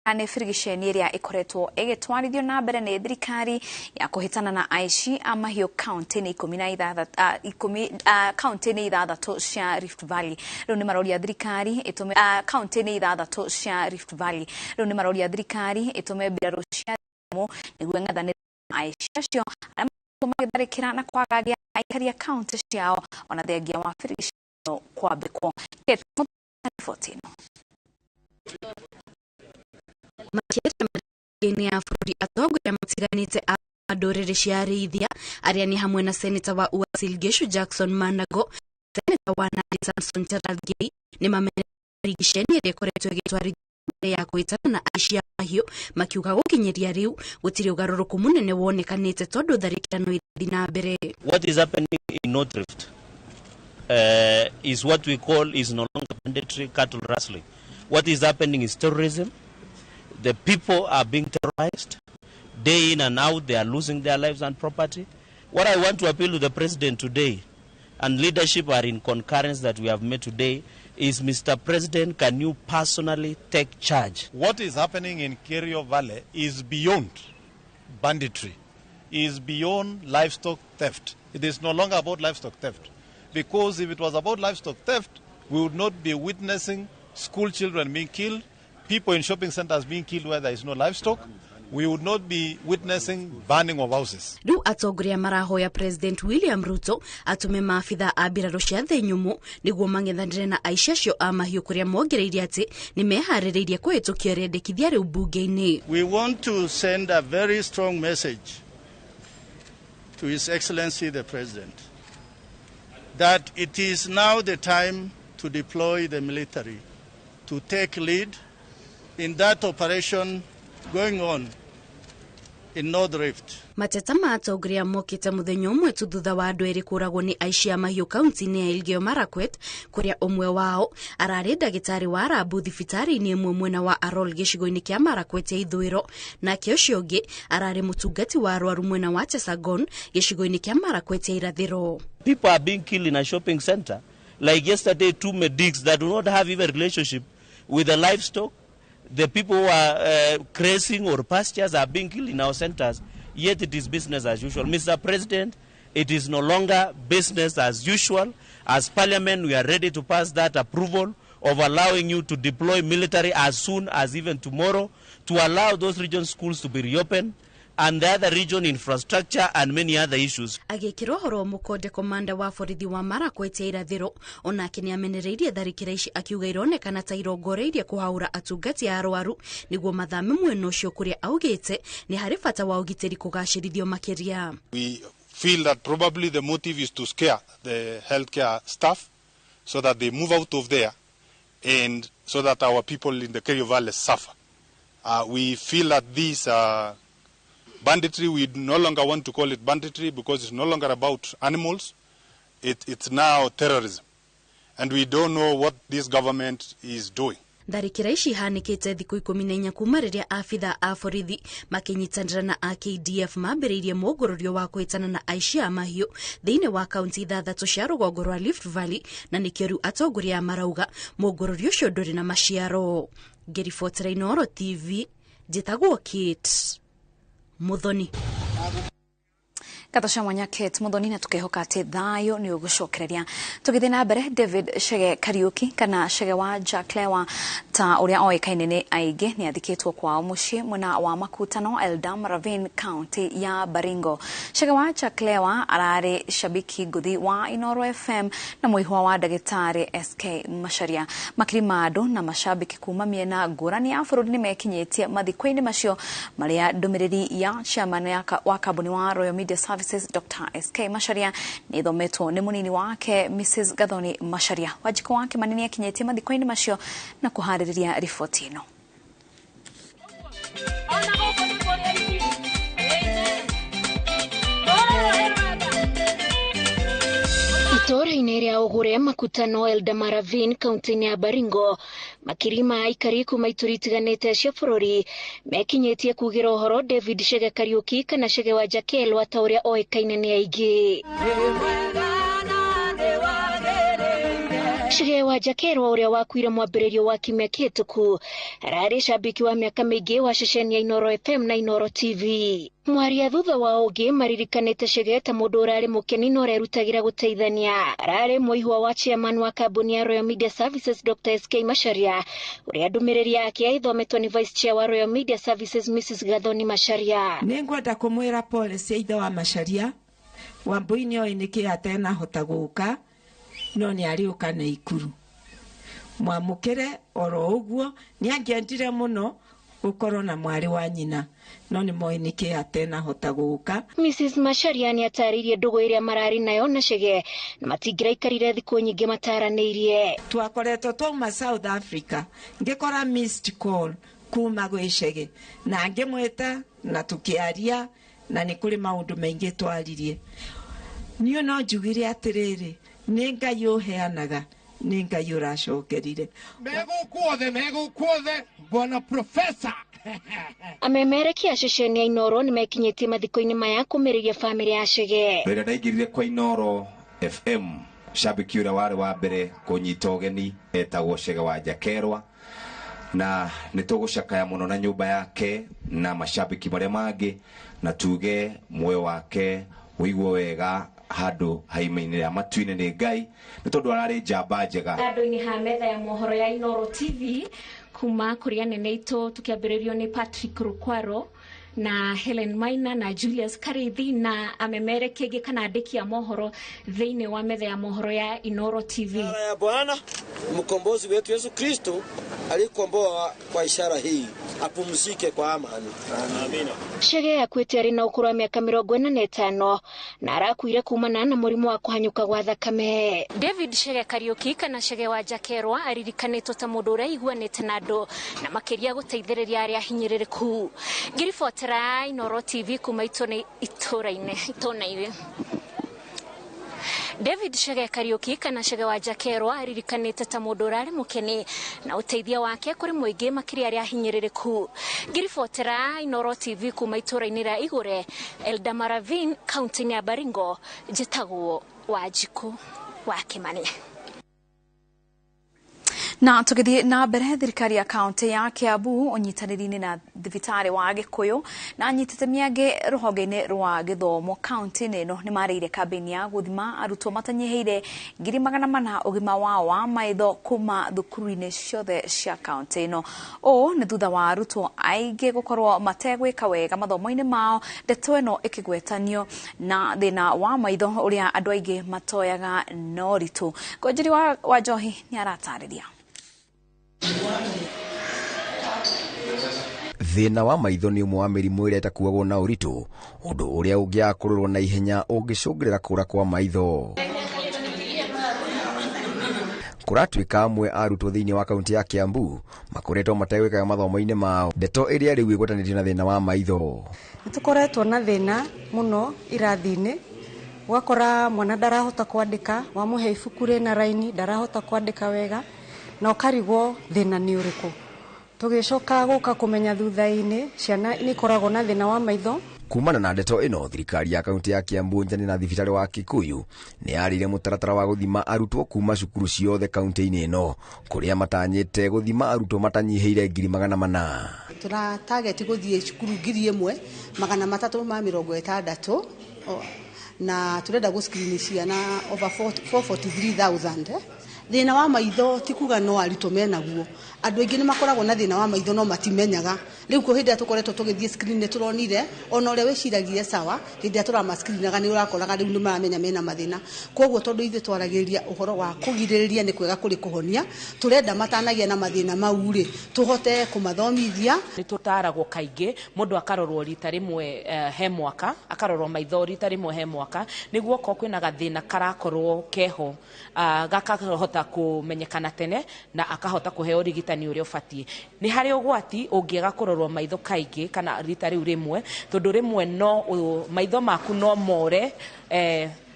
Nĩ birigiceni ĩrĩa ĩkoretwo ĩgĩtwarithio na mbere nĩ thirikari ya kũhĩtana na aici a mahiũ kaunti-inĩ 16, 10, kaunti-inĩ 6 cia Rift Valley. Rĩu nĩ maroria thirikari ĩtũme kaunti-inĩ 6 cia Rift Valley. Rĩu nĩ maroria thirikari ĩtũme mbirarũ cia nĩguo ĩng'ethanĩre na aici acio arĩa magĩtharĩkĩra na kwagagia aikari a kaunti ciao, ona thengia wa birigiceni kwambĩkwo. Riboti ĩno. Makĩaria ya bũrũri, atongoria matiganĩte a ndũrĩrĩ cia arĩithia, arĩa nĩ hamwe na seneta wa Uasin Gishu Jackson Manago, seneta wa Nandi Samson Cherargei, nĩ mamenerigiceni ĩrĩa ĩkoretwo ĩgĩtwarithio mbere ya kũhĩtana na aici a mahiũ, makiuga gũkinyĩria rĩu gũtirĩ ũgarũrũku mũnene wonekanĩte tondũ tharĩkĩra no irathiĩ na mbere. What is happening in North Rift is what we call is no longer mandatory cattle rustling. What is happening is terrorism. The people are being terrorized. Day in and out, they are losing their lives and property. What I want to appeal to the president today, and leadership are in concurrence that we have made today, is, Mr. President, can you personally take charge? What is happening in Kerio Valley is beyond banditry, is beyond livestock theft. It is no longer about livestock theft. Because if it was about livestock theft, we would not be witnessing school children being killed, people in shopping centers being killed where there is no livestock. We would not be witnessing burning of houses. Rĩu atongoria marahoya President William Ruto atũme maabitha a mbirarũ cia thĩ nyũmũ nĩguo mang'ethanĩre na aici acio a mahiũ, kũrĩa mongereire atĩ nĩ meharĩrĩirie kũhĩtũkia rĩendekithia rĩu mbunge-inĩ. We want to send a very strong message to His Excellency the President that it is now the time to deploy the military to take lead in that operation going on in North Rift. Mateta ma atongoria mokĩte mũthenya ũmwe tu thutha wa andũ erĩ kũragwo nĩ aici a mahiũ kaunti-inĩ ya Elgeyo Marakwet, kũrĩa ũmwe wao ararĩ ndagĩtarĩ wa rambu thibitarĩ-inĩ ĩmwe mwena wa Arol, gĩcigo-inĩ kĩa Marakwet ya ithũĩro, nake ũcio ũngĩ ararĩ mũtungati wa arwaru mwena wa Chesagon, gĩcigo-inĩ kĩa Marakwet ya irathĩro. People are being killed in a shopping center. Like yesterday, two medics that do not have even relationship with the livestock. The people who are grazing or pastures are being killed in our centers, yet it is business as usual. Mr. President, it is no longer business as usual. As Parliament, we are ready to pass that approval of allowing you to deploy military as soon as even tomorrow, to allow those region schools to be reopened and the other region infrastructure and many other issues. Agĩkĩra ũhoro mũkonde, komanda wa borithi wa Marakwet ya irathĩro onake nĩ amenereirie tharĩkĩra ici, akiuga ironekana ta irongoreirie kũhaũra atungati a arwaru nĩguo mathame mwena ũcio, kũrĩa augĩte nĩ harĩ bata wa ũgitĩri kũgacĩrithio makĩria. We feel that probably the motive is to scare the healthcare staff so that they move out of there and so that our people in the Kerio Valley suffer. We feel that this banditry, we no longer want to call it banditry because it's no longer about animals. It's now terrorism. And we don't know what this government is doing. Tharĩkĩra ici ihanĩkĩte thikũ 14 kuma rĩrĩa abitha a borithi makĩnyitanĩra na a KDF mambĩrĩirie mũngũrũrio wa kũhĩtana na aici a mahiũ thĩinĩ wa kaunti 6 cia rũgongo rwa Rift Valley, na nĩkĩo rĩu atongoria marauga mũngũrũrio ũcio ndũrĩ na maciaro. Ngĩribotera Inooro TV, njĩtagwo Kate Muthoni. Ngatho cia mwanya, Kate Muthoni, na tukihoka atĩ thayũ nĩ ũgũcokereria. Tũgĩthiĩ na mbere, David Chege Kariuki, kana Chege wa Jaclewa ta ũrĩa oĩkaine nĩ aingĩ, nĩ athikĩtwo kwao mũciĩ mwena wa Makutano, Eldama Ravine, kaunti ya Baringo. Chege wa Jaclewa ararĩ shabiki ngũthi wa Inooro FM na mũihwa wa ndagĩtarĩ SK Macharia. Makiri ma andũ na mashabiki kuma mĩena ngũrani ya bũrũri nĩ mekinyĩtie mathiko-inĩ macio, marĩa ndũmĩrĩri ya chairman wa kambuni wa Royal Media Services Dr. SK Macharia nĩ ĩthometwo nĩ mũnini wake Mrs. Gathoni Macharia. Wanjikũ wa Kĩmani nĩ akinyĩtie mathiko-inĩ macio na kũharĩrĩria riboti ĩno. Itũũra-inĩ rĩa Ũgũre, Makutano, Eldama Ravine, kaunti-inĩ ya Baringo, makiri ma aikari kuma ituri itiganĩte cia bũrũri mekinyĩtie kugĩra ũhoro David Chege Kariuki, kana Chege wa Jakelwa ta ũrĩa oĩkaine nĩ aingĩ. Chege wa Njakerwa ũrĩa wakuire mwambĩrĩrio wa kiumia kĩhĩtũku ararĩ cambĩki wa mĩaka mĩingĩ wa ceceni ya Inooro FM na Inooro TV. Mwaria thutha wa ũngĩ maririkanĩte Chege ta mũndũ ũrarĩ mũkeni na ũrerutagĩra gũteithania. Ararĩ mũihwa wa chairman wa kambuni ya Royal Media Services Dr. SK Macharia, ũrĩa ndũmĩrĩri yake ĩthometwo nĩ vice chair wa Royal Media Services Mrs. Gathoni Macharia. Nĩngwenda kũmwĩra pole cia ithe wa Macharia, Wambui nĩoĩ nĩkĩ atenahota gũka, no nĩ arĩũka na ikuru. Mwamũkĩre oro ũguo, nĩangĩendire mũno gũkorwo na mwarĩ wa nyina, no nĩ moĩ nĩkĩ atenahota gũka. Mrs. Macharia nĩatarĩirie ndũgũ ĩrĩa mararĩ nayo na Chege na matingĩraikarire thikũ nyingĩ mataranĩirie. Twakoretwo twauma South Africa, ngĩkora missed call kuma gwĩ Chege na ngĩmwĩta na tũkĩaria, na nĩ kũrĩ maũndũ maingĩ twaririe. Niĩ no njugire atĩrĩrĩ, nĩ Ngai ũheanaga, nĩ Ngai ũracokerire. Megũkuothe bwana profesa. Amemerekia ceceni ya Inooro nĩmekinyĩtie mathiko-inĩ maya kũmĩrĩria bamĩrĩ ya Chege. Rĩrĩa ndaingĩrire kwa Inooro FM, cambĩki ũrĩa warĩ wa mbere kũnyita ũgeni etagwo Chege wa Njakerwa, na nĩ tũgũcakaya mũno na nyũmba yake na macambĩki marĩa mangĩ, na tuge muoyo wake ũigwo wega handũ haima-inĩ rĩa matu-inĩ nĩ Ngai, nĩ tondũ ararĩ njamba njega. Handũ-inĩ ha metha ya mohoro ya Inooro TV kuma kũrĩ anene aitũ tũkĩambĩrĩrio nĩ Patrick Rukwaro na Helen Maina na Julius Karithi na amemerekia angĩ kana andĩki a mohoro thĩinĩ wa metha ya mohoro ya Inooro TV. Ishara ya Bwana mkombozi wetu Yesu Kristo alikomboa kwa ishara hii, apumzike kwa amani. Amina. Chege akuĩte arĩ na ũkũrũ wa mĩaka 45 na arakuire kumana na mũrimũ wa kũhanyũka gwa thakame. David Chege Kariuki kana Chege wa Njakerwa aririkanĩtwo ta mũndũ ũrĩa aiguanĩte na andũ na makĩria gũteithĩrĩria arĩa ahinyĩrĩrĩku. Ngĩribotera Inooro TV kuma itũra-inĩ. David Chege Kariuki kana Chege wa Njakerwa aririkanĩte ta mũndũ ũrarĩ mũkeni na ũteithia wake kũrĩ mũingĩ makĩria arĩa ahinyĩrĩrĩku. Ngĩribotera Inooro TV kuma itũra-inĩ rĩa Igũre, Eldama Ravine, kaunti-inĩ ya Baringo, njĩtagwo Wanjikũ wa Kĩmani. Na tũgĩthiĩ na mbere, thirikari ya kaunti ya Kiambu ũnyitanĩri-inĩ na thibitarĩ wa Gĩkũyũ na anyitĩte angĩ rũhonge-inĩ rwa gĩthomo kaunti-inĩ ĩno nĩmarĩire kambĩini ya gũthima arutwo matanyihĩire 400,000 ũgima wao wa maitho kuma thukuru-inĩ ciothe cia kaunti ĩno. Ũũ nĩ thutha wa arutwo aingĩ gũkorwo mategwĩka wega mathomo-inĩ mao, ndeto ĩno ĩkĩgwetanio na thĩna wa maitho ũrĩa andũ aingĩ matoyaga na ũritũ. Ngũnjiri wa Njohi nĩaratarĩria. Thĩna wa maitho nĩ ũmwe wa mĩrimũ ĩrĩa ĩtakuagwo na ũritũ, ũndũ ũrĩa ũngĩaga kũrorwo na ihenya ũngĩcũngĩrĩra kũra kwa maitho. Kũratuĩka amwe a arutwo thĩinĩ wa kaunti ya Kiambu makoretwo mategwĩkaga mathomo-inĩ mao, ndeto ĩrĩa rĩu ĩgwatanĩtio na thĩna wa maitho. Nĩtũkoretwo na thĩna mũno irathi-inĩ, ũgakora mwana ndarahota kwandĩka, wamũhe ibuku rĩna raini ndarahota kwandĩka wega, na ũkarigwo thĩna nĩ ũrĩkũ. Tũgĩcoka gũka kũmenya thutha-inĩ ciana nĩ ikoragwo na thĩna wa maitho. Kumana na ndeto ĩno, thirikari ya kaunti ya Kiambu njani na thibitarĩ wa Kikuyu nĩ yarĩire mũtaratara wa gũthima arutwo kuma cukuru ciothe kaunti-inĩ ĩno, kũrĩa matanyĩte gũthima arutwo matanyihĩire 400,000. Tũra target gũthiĩ cukuru 1360 na tũrenda gũ screen ciana over 443,000. Thĩna wa maitho ti kuga no arutwo menaguo, andũ aingĩ nĩ makoragwo na thĩna wa maitho no matimenyaga. Rĩu kũ hĩndĩ ĩrĩa tũkoretwo tũgĩthiĩ screen nĩ tũronire ona ũrĩa wĩciragia sawa, hĩndĩ ĩrĩa tũrama screenaga nĩ ũrakoraga rĩu nĩ maramenya mena mathĩna. Koguo tondũ ithuĩ twaragĩrĩria ũhoro wa kũgirĩrĩria nĩ kwega kũrĩ kũhonia, tũrenda matanagia na mathĩna mau rĩ tũhote kũmathomithia. Nĩ tũtaragwo kaingĩ mũndũ akarorwo rita rĩmwe he mwaka, akarorwo maitho rita rĩmwe he mwaka, nĩguo okorwo kwĩna gathĩna karakorwo keho gakahota kũmenyekana tene na akahota kũheo ũrigitani ũrĩa ũbatiĩ. Nĩ harĩ ũgwati ũngĩaga kũrorwo maitho kaingĩ kana rita rĩu rĩmwe, tondũ rĩmwe no maitho maku no more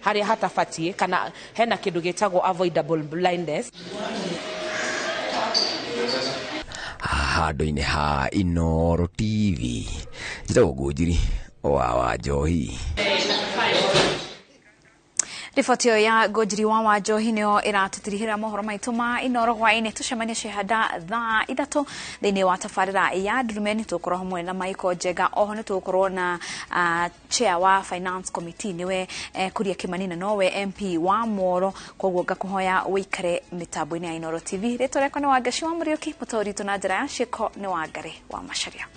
harĩa hatabatiĩ, kana hena kĩndũ gĩtagwo avoidable blindness. Handũ-inĩ ha Inooro TV, njĩtagwo Ngũnjiri wa Wanjohi. Riboti ĩyo ya Ngũnjiri wa Wanjohi nĩyo ĩratũtirihĩra mohoro maitũ ma Inoro hwaĩ-inĩ. Tũcemanie Cihanda thaa 3 thĩinĩ wa tabarĩra ya Ndurumeni. Tũgũkorwo hamwe na Michael Njenga, oho nĩ tũgũkorwo na chair wa finance committee nĩwe Kuria Kimani na nowe MP wa Moro. Koguo ngakũhoya ũikare mĩtambo-inĩ ya Inoro TV. Rĩtwa rĩakwa nĩ Wangeci wa Mũriũki, mũtaũri witũ na njĩra ya ciĩko nĩ Wangari wa Macharia.